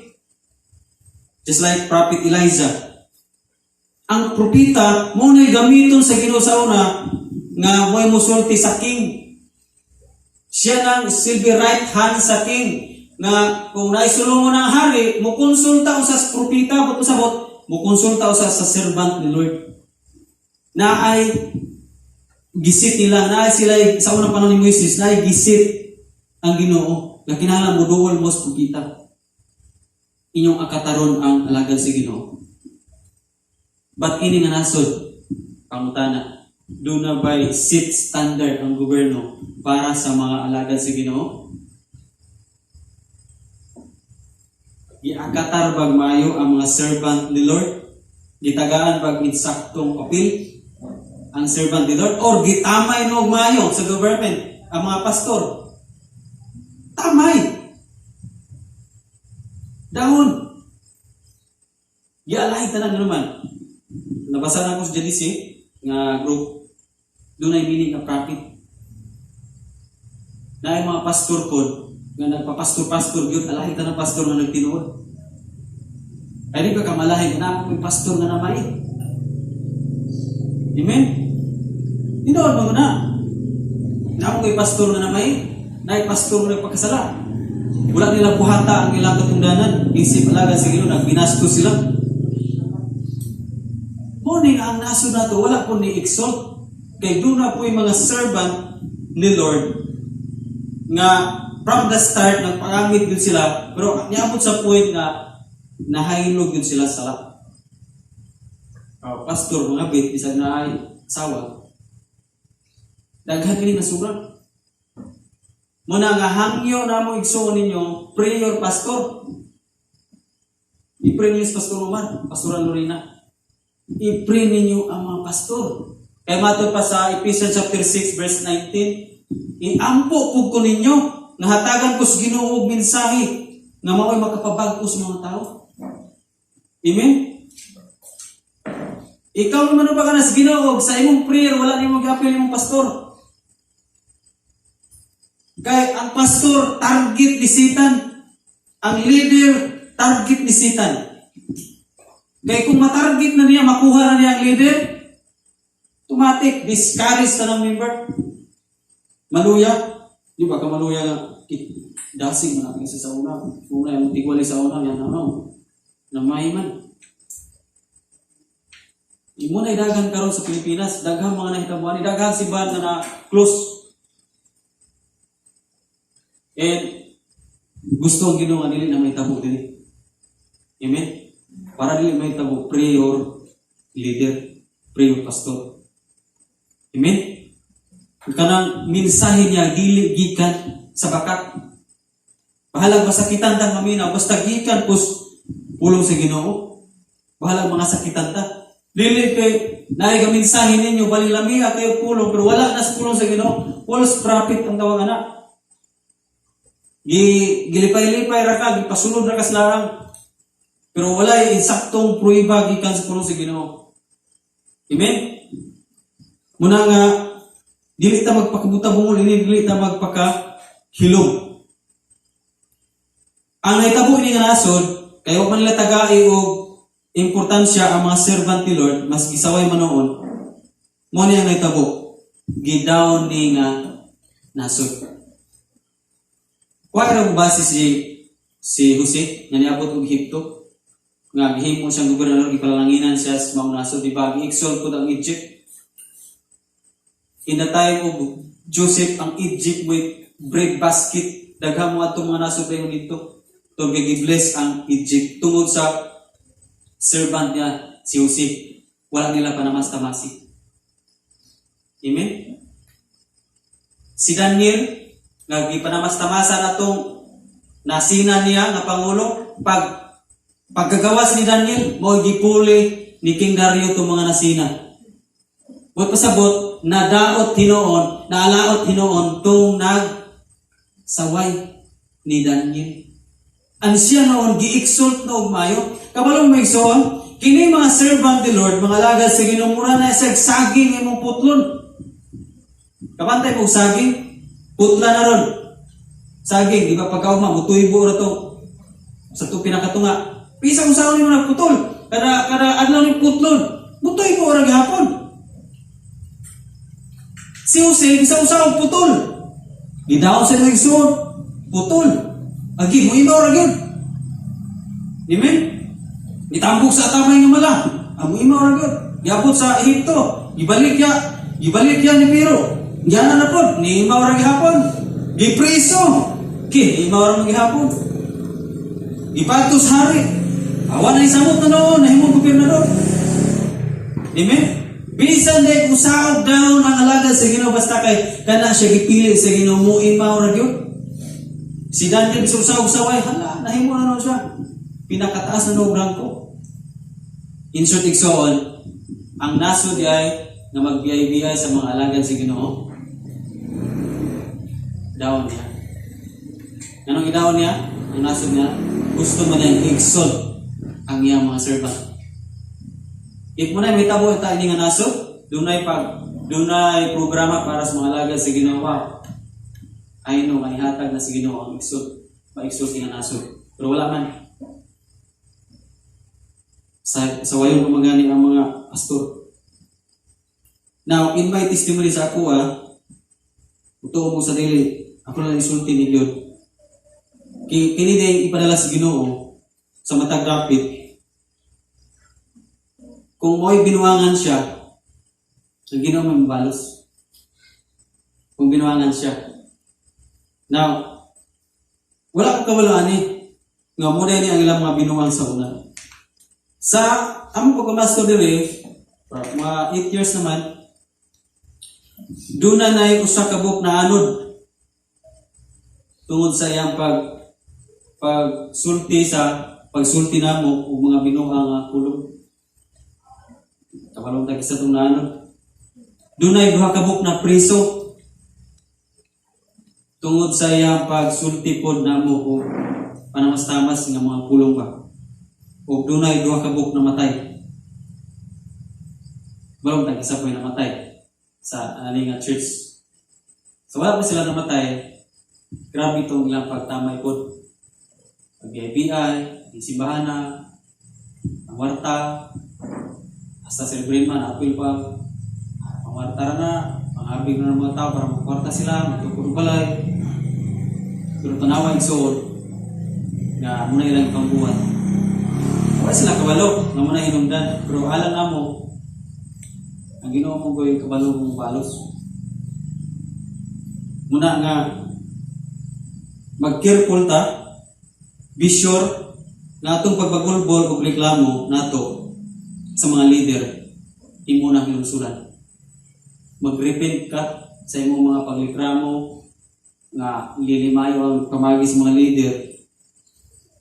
Speaker 2: Just like Prophet Elijah. Ang propeta mo na'y gamiton sa Ginoo sa una nga mo'y musulti sa king. Siya nang silbi right hand sa king nga kung naisulungon ang hari, mukonsulta usa sa propeta, bot usabot, mukonsulta usa sa servant ni Lord. Na ay gisit nila, na ay sila sa unang panahon ni Moises, na ay gisit ang Ginoo nga kinahanglan mo duol mo sa propeta. Inyong akataron ang alagad sa Ginoo. But ini nga nasod, pangutana, duna bay set standard ang gobyerno para sa mga alagad sa Ginoo? Giakatar bag maayo ang mga servant ni Lord? Gitagaan bag insaktong papel ang servant ni Lord? Or gitamay no maayo sa government ang mga pastor? Tamay! Dahon! Gialahi tanan naman. Nabasa na ako sa JDC nga group, dunay meaning nga prophet. Naay mga pastor pod nga nagpapastor-pastor gyud, alahi tanang pastor nga nagtinuod. Ay di ba ka malahi na ako may pastor nga namay. Amen? Tinuod mo na. Na ako may pastor nga namay, naay pastor nga nagpakasala. Wala nila buhata ang ilang katungdanan. Isip alaga sa Ginoo, nagbinasto sila. Morning ang nasod nato, wala po ni exalt. Kay doon na po yung mga servant ni Lord nga from the start nagpagamit yun sila, pero niabot sa point nga nahilog yun sila sa pastor mga bit bisag na ay asawa. Daghan kini nasura. Muna nga hangyo na mo igsuon ninyo, pray your pastor. I-pray ninyo si Pastor Omar, Pastora Lorena. I-pray ninyo ang mga pastor. Kay matod pa sa Ephesians chapter 6 verse 19, iampo pug ko ninyo nga hatagan ko sa Ginoo og mensahe nga mao'y makapabag-o sa mga tao. Amen? Ikaw naman ba ka na sa Ginoo, sa imong prayer wala nimo giapil imong pastor. Kay ang pastor, target ni Satan. Ang leader, target ni Satan. Kay kung matarget na niya, makuha na niya ang leader, automatic, discourage ka ng member. Maluya. Di ba ka maluya nga, "Eh, dasig man ang isa sa una. Una yung tigwali sa una, yan ano. Namay man." Imo na dagan karon sa Pilipinas, daghang mga nahitabuan, daghang simbahan nga na close. And gusto ang Ginoo nga dili na mahitabo dili. Amen? Para dili mahitabo, pray your leader, pray your pastor. Amen? Kanang mensahe niya dili gikan sa bakat. Bahalag masakitan tang maminaw, basta gikan pus pulong sa Ginoo. Bahalag mga sakitan ta. Dili kay naay ka mensahe ninyo bali lamiha kayo pulong pero wala na sa pulong sa Ginoo. False prophet ang tawag ana. Gilipay-lipay ra ka, gipasulod ra ka sa larang. Pero wala insaktong pruweba gikan sa pulong sa Ginoo. Amen? Muna nga dili ta magpakabuta-bungol ini, dili ta magpakahilom. Ang nahitabo ini nga nasod, kay wa man nila tagai og importansya ang mga servant ni Lord, mas gisaway man noon. Mo ni ang nahitabo. Gidown ni nga nasod. Wa ra base si si Jose nga niabot og Ehipto nga gihimo siyang gobernador, gipalanginan siya sa maong nasod, di ba? Gi-exalt pud ang Egypt. In the time of Joseph, ang Egypt with bread basket, daghang mga atong mga nasod dayon dito. Tungod kay gi-bless ang Egypt tungod sa servant niya si Jose. Wala nila panamas-tamasi. Amen? Si Daniel, nga gipanamas-tamasan atong nasina niya nga pangulo, pag pagkagawas ni Daniel, mao gipuli ni King Dario itong mga nasina. Buot pasabot, nadaot hinuon, naalaot hinuon tung nag saway ni Daniel. Ang siya noon, gi-exalt na og mayo. Kabalong mo igsoon, kini mga servant ni Lord, mga alagad sa Ginoo, mura na sa saging imong putlon. Kabantay mo saging, putla na ron. Saging, di ba pagkaugma, mutuybo ra to sa to pinakatunga. Bisa kung saan mo nagputol. Kada adlaw ni putlon, mutuybo ra gihapon. Si Jose, bisa usa putol. Gidaon sa igsoon, putol. Agi, mo imaw ra gyud. Amen? Gitambok sa atamay nga mala. Amo imaw ra gyud. Giabot sa Ehipto, gibalik ya ni Pero. Gana na pod, ni imaw ra gihapon. Gipriso. Ki, imaw ra gihapon. Gipatos hari. Awan na isamot na noon, nahimong gobernador. Amen? Bisan day usaog daw ang alagad sa Ginoo, basta kay kana siya gipili sa Ginoo, mo imaw ra gyud. Si Daniel sa usag saway, hala, nahimo na noon siya. Pinakataas na noong rangko. In short, igsoon, ang nasod ay nga magbiyay-biyay sa mga alagad sa Ginoo. Down niya. Anong i-down niya? Ang nasod niya, gusto man niyang exalt ang iyang mga servant. If mo na may tabo ta ini nga nasod, dunay programa para sa mga alagad sa Ginoo. I know nga ihatag na sa Ginoo ang exalt, ma-exalt nga nasod. Pero wala man. Sa wayon gumagani ang mga pastor. Now, in my testimony sa ako ah, tuo mo sa dili, ako na lang isulti ni Dios. Kini din ipadala sa Ginoo sa matag rapid. Kung mo'y binuangan siya, ang Ginoo may mabalos. Kung binuangan siya. Now, wala ko kawalaan eh. Nga mo ni ang ilang mga binuang sa una. Sa among pagkamaster diri, mga 8 years naman, doon na na'y usa ka buok na anod tungod sa iyang pagsulti sa pagsulti namo ug mga binuang nga kulong. Kabalong tag isa tong naanod. Dunay duha ka buok na priso tungod sa iyang pagsulti pod namo o panamastamas nga mga pulong ba. Ug dunay duha ka buok namatay. Balong tag isa po namatay sa ani nga church. So wala pa sila namatay, grabe itong ilang pagtamay pod. Pag BI, simbahan na, ang warta, hasta si Reverend man, apil pa, ang warta ra na, pangabig na ng mga tao para magkwarta sila, magtukod balay. Pero tanawa igsoon, nga muna ilang pangbuhat. Wala sila kabalo, nga muna hinungdan. Pero alam namo, ang Ginoo mo ko'y kabalo mong balos. Muna nga, mag-careful ta, be sure nga atong pagbagulbol og reklamo nato sa mga leader, imo na hinulsulan. Mag-repent ka sa imong mga pagreklamo nga lilimayo ang pamagi sa mga leader.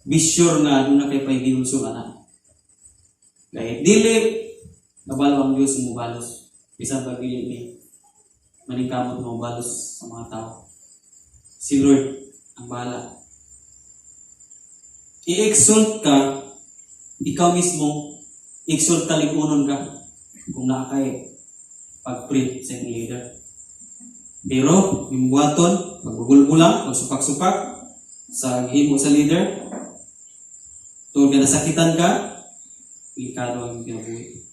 Speaker 2: Be sure nga doon na kay pahiginulsulan na. Kay dili kabalo ang Dios mo balos. Bisan pag dili ni maningkamot mo balos sa mga tao. Si Lord ang bahala. I-exalt ka, ikaw mismo, exalt ka, ligunon ka kung naa kay pag-pray sa imong leader. Pero, yung buhaton, pagbugulbulang, pagsupak-supak, sa himo sa leader, tungod ka nasakitan ka, delikado ang imong kinabuhi.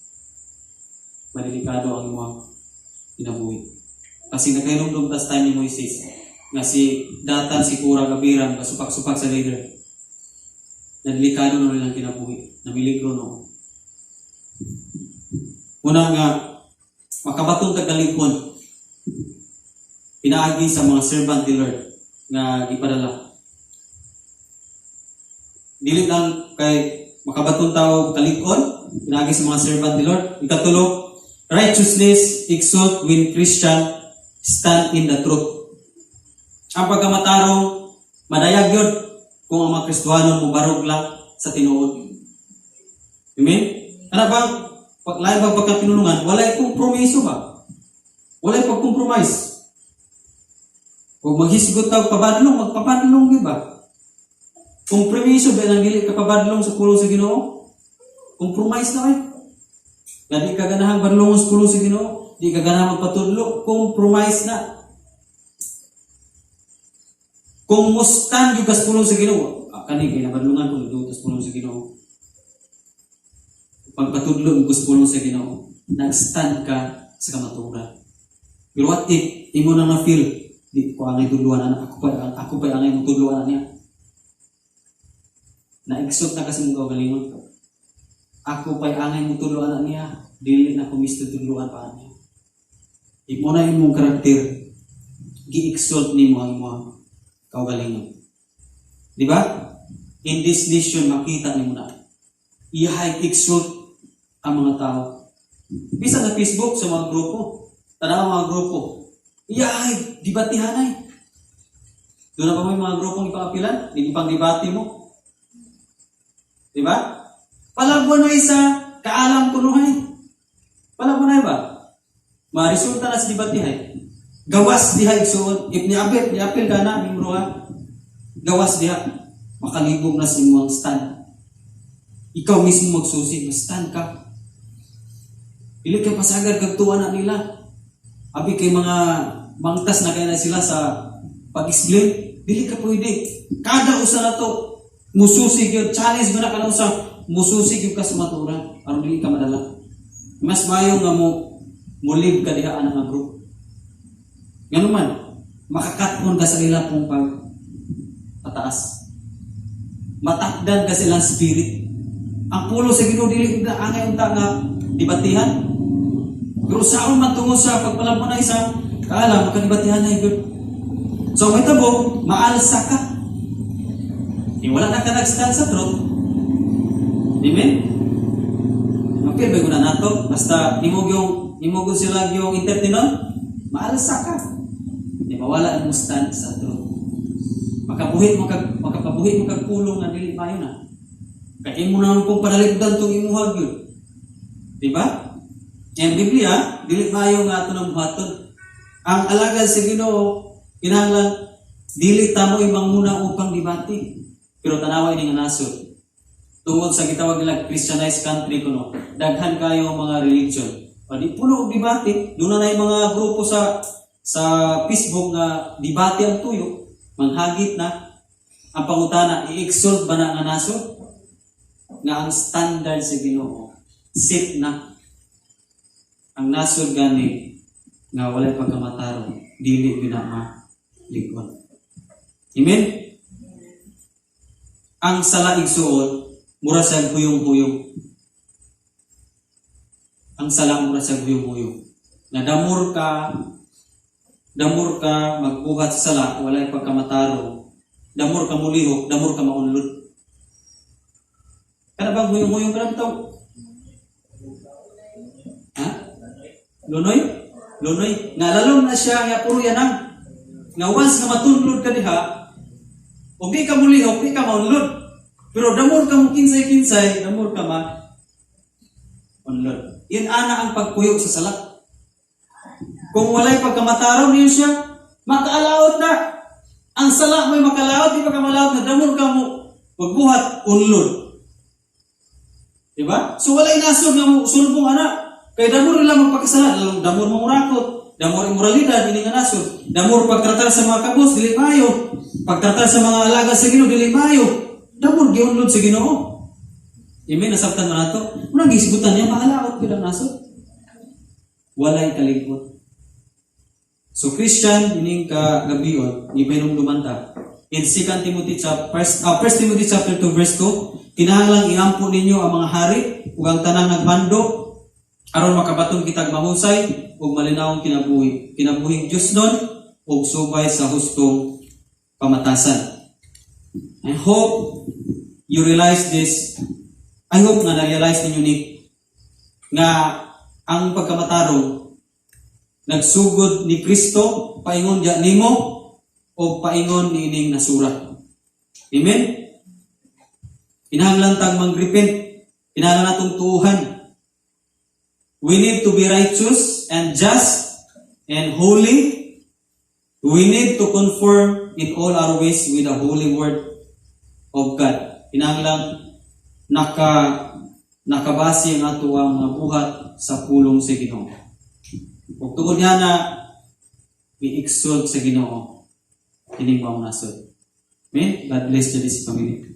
Speaker 2: Madelikado ang imong kinabuhi. Kasi nakahinumdum tas time ni Moises, nga si Datan, si Korah, Abiram, kasupak-supak sa leader. Nadelikado na nilang kinabuhi. Namiligro no. Una nga, makabaton tag kalig-on, pinaagi sa mga servant ni Lord nga gipadala. Dili lang kay makabaton tao kalig-on, pinaagi sa mga servant ni Lord. Ikatulo, righteousness exalt when Christian stand in the truth. Ang pagkamatarong, madayag yun kung ang mga Kristohanon mo barog lang sa tinuod. Amen? Ano ba? Pag lain ba pagkatinulungan, walay kompromiso ba? Walay pag-compromise. Kung maghisgot tao pabadlong, magpabadlong di ba? Kompromiso ba nang dili ka pabadlong sa pulong sa Ginoo? Compromise na kay. Nga di ka ganahang badlongon sa pulong sa Ginoo, di ka ganahang magpatudlo, compromise na. Kung mustan yung kas pulong sa Ginoo, ah, kani kay nabadlungan ko nagduot sa pulong sa Ginoo. Pagpatudlo yung pulong sa Ginoo, nag-stand ka sa kamatuoran. Pero what if imo na na-feel, di ko angay tudluan anak, ako pa angay mo tudluan niya. Na-exalt na kasi mong kaugalingon. Ako pa'y angay mo tudluan niya, dili na ko misto tudluan pa niya. Imo na imong karakter, gi-exalt nimo ang imong kaugalingon. Di ba? In this nation, makita nimo na. I-high exalt ang mga tao. Bisan sa Facebook, sa mga grupo. Tanaw ang mga grupo. Iyahay, dibatihanay. Doon na pa may mga grupong ipang-apilan, hindi pang debate mo. Di ba? Palagwan na isa, kaalam kunuhay. Palagwan na ba? Maresulta na sa debatihay. Gawas diha igsuon. If ni-apil, ni-apil ka na, membro ha. Gawas diha. Makalibog na sa imong stand. Ikaw mismo magsusi, stand ka. Dili ka pasagad kag tuwa na nila. Abi kay mga mangtas na kay na sila sa pag-explain. Dili ka pwede. Kada usa na to, mususi gyud, challenge mo na kada usa, mususi gyud ka sa maturan aron dili ka madala. Mas mayo nga mo mulib ka diha ana nga group. Ngano man, makakaton ka sa ila kung pag pataas. Matakdan ka silang spirit. Ang pulo sa Ginoo dili unta angay unta nga debatihan. Pero saon man tungod sa pagpalabo na isa, kaalam makadebatihan na gyud. So may tabo, maalsa ka. Di wala na ka nag-stand sa truth. Amen? Mapil ba na nato? Basta imo gyud sila yung entertainer, maalsa ka. Di mawala ang stand sa truth. Makapabuhit mo kag pulong nga dili maayo na. Kay imo na pong panaligdan tong imuha gyud. Di ba? Ang Biblia, dili maayo nga ato nang buhaton. Ang alagad sa Ginoo, kinahanglan dili ta mo manguna upang debate. Pero tanawa ini nga nasod. Tungod sa gitawag nila Christianized country kuno, daghan kayo mga religion. O di puno og debate, duna na mga grupo sa Facebook nga debate ang tuyo, manghagit na ang pangutana, i-exalt ba na nga nasod? Nga ang standard sa Ginoo set na. Ang nasod gani nga walay pagkamatarong, dili gyud na malig-on. Amen? Ang sala, igsuon, mura sa huyong-huyong. Ang sala mura sa huyong-huyong. Na damor ka magbuhat sa sala, walay pagkamatarong. Damor ka mulihok, damor ka maunlod. Kana bang huyong-huyong kana bitaw? Ha? Lunoy? Lunoy. Nga lalom na siya nga puro yanang. Nga once nga matunlod ka diha, o di ka mulihok, di ka maunlod. Pero damor ka mo kinsay-kinsay, damor ka ma unlod. Yan ana ang pagpuyo sa sala. Kung walay pagkamatarong niyo siya, makaalaot na. Ang sala mo'y makalaot, di ba ka malaot na damor ka mo pagbuhat, unlod. Diba? So walay nasod nga mo sulbong ana. Kay damor nila magpakasala, damor mangurakot, damor imoralidad ini nga nasod, damor pagtratar sa mga kabos dili maayo, pagtratar sa mga alaga sa Ginoo dili maayo, damor giunlod sa Ginoo. Amen, nasabtan man nato. Unang gisgutan niya, maalaot gyud ang nasod. Walay kalig-on. So Christian, ining ka gabion, gipahinumduman ta. In 2 Timothy chapter 1 Timothy chapter 2 verse 2, kinahanglang iampo ninyo ang mga hari ug ang tanang nagmando aron makabaton kitag mahusay ug malinawong kinabuhi. Kinabuhing Diosnon ug subay sa hustong pamatasan. I hope you realize this. I hope nga na-realize ninyo ni nga ang pagkamatarong nagsugod ni Kristo paingon diya nimo o paingon niining nasura. Amen? Kinahanglan tag mang-repent. Kinahanglan natong tuuhan. We need to be righteous and just and holy. We need to conform in all our ways with the holy word of God. Kinahanglan nakabase ang ato ang mga buhat sa pulong sa Ginoo. Ug tungod nga na i-exalt sa Ginoo kining maong nasod. Amen? God bless you this family.